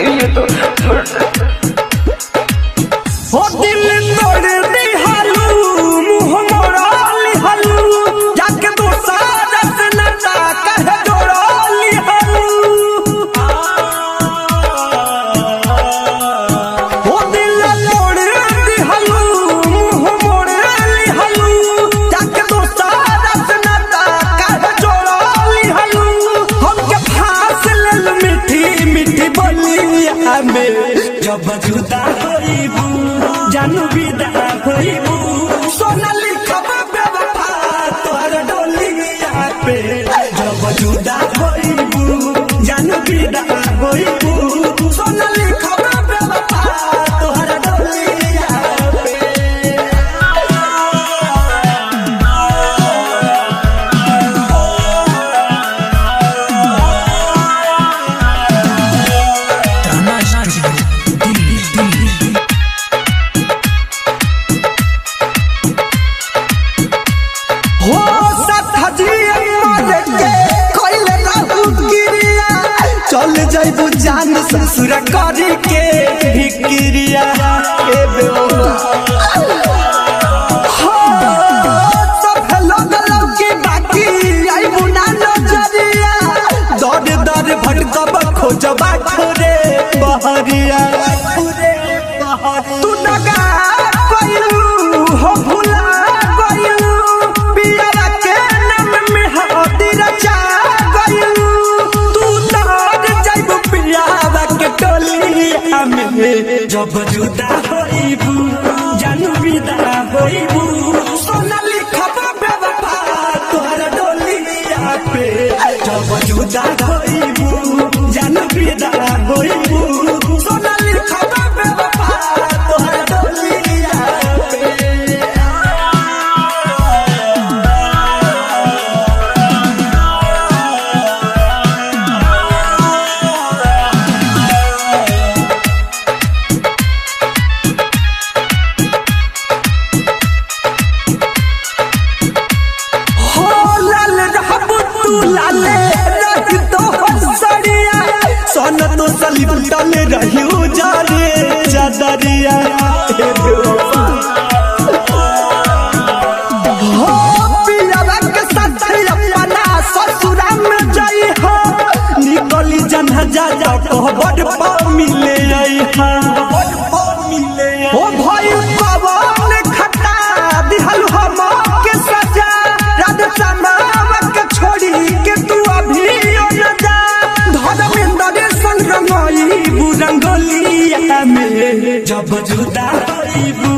चाहिए तो हो दिल तोड़ दिहालू मुंह मोड़ा लिहालू जाके दोसारा से नाता कहे जोड़ा लिहालू। हो दिल तोड़ दिहालू मुंह मोड़ लिहालू जाके दोसारा से नाता कहे जोड़ा लिहालू। हमके फांस लेल मीठी मीठी बोलिया में जब जुदा होइबू जानू विदा होइबू सोना लिखब बेवफा तोहर डोलिया पे। जब जुदा होइबू जानू विदा होइबू सोना लिखब बेवफा तोहर डोलिया पे। Tarana Studio, Delhi, Delhi. हो सत हजिए मर के कोइले रहू गिरिया चल जाइबू जान ससुर करी के भिकिरिया ए बेवफा। हो सब लोग लौकी बाकी आइबू ना नजरिया दर दर भटकब खोजबा ठोरे बहरिया। तू दगा कइलू हो भुला गइलू पियरा के नाम में हदी रचा गइलू। तू तर जाइबू पियावा के टोलिया में जब जुदा होइबू जानू विदा होइबू सोना लिखब बेवफा तोहर डोलिया पे। जब जुदा होइबू जानू विदा होइबू सोना लिखब बेवफा तोहर डोलिया पे। हो लाल रहबू तू लाले रख तो सड़िया सोन तो सलीब टल रही उजारे चादरिया ए बेवफा। हो पियरा के साथ अपना ससुरा में जाई हो निकली जनहजा जा तो बड़ पाव मिले आई हा। हो भाई पवन खटा दिहल हम के सजा राधे श्याम के छोड़ी के तू अभी न जा। धर्मेंद्र संग रंगोली बुरंगोलिया में जब जुदा होइबू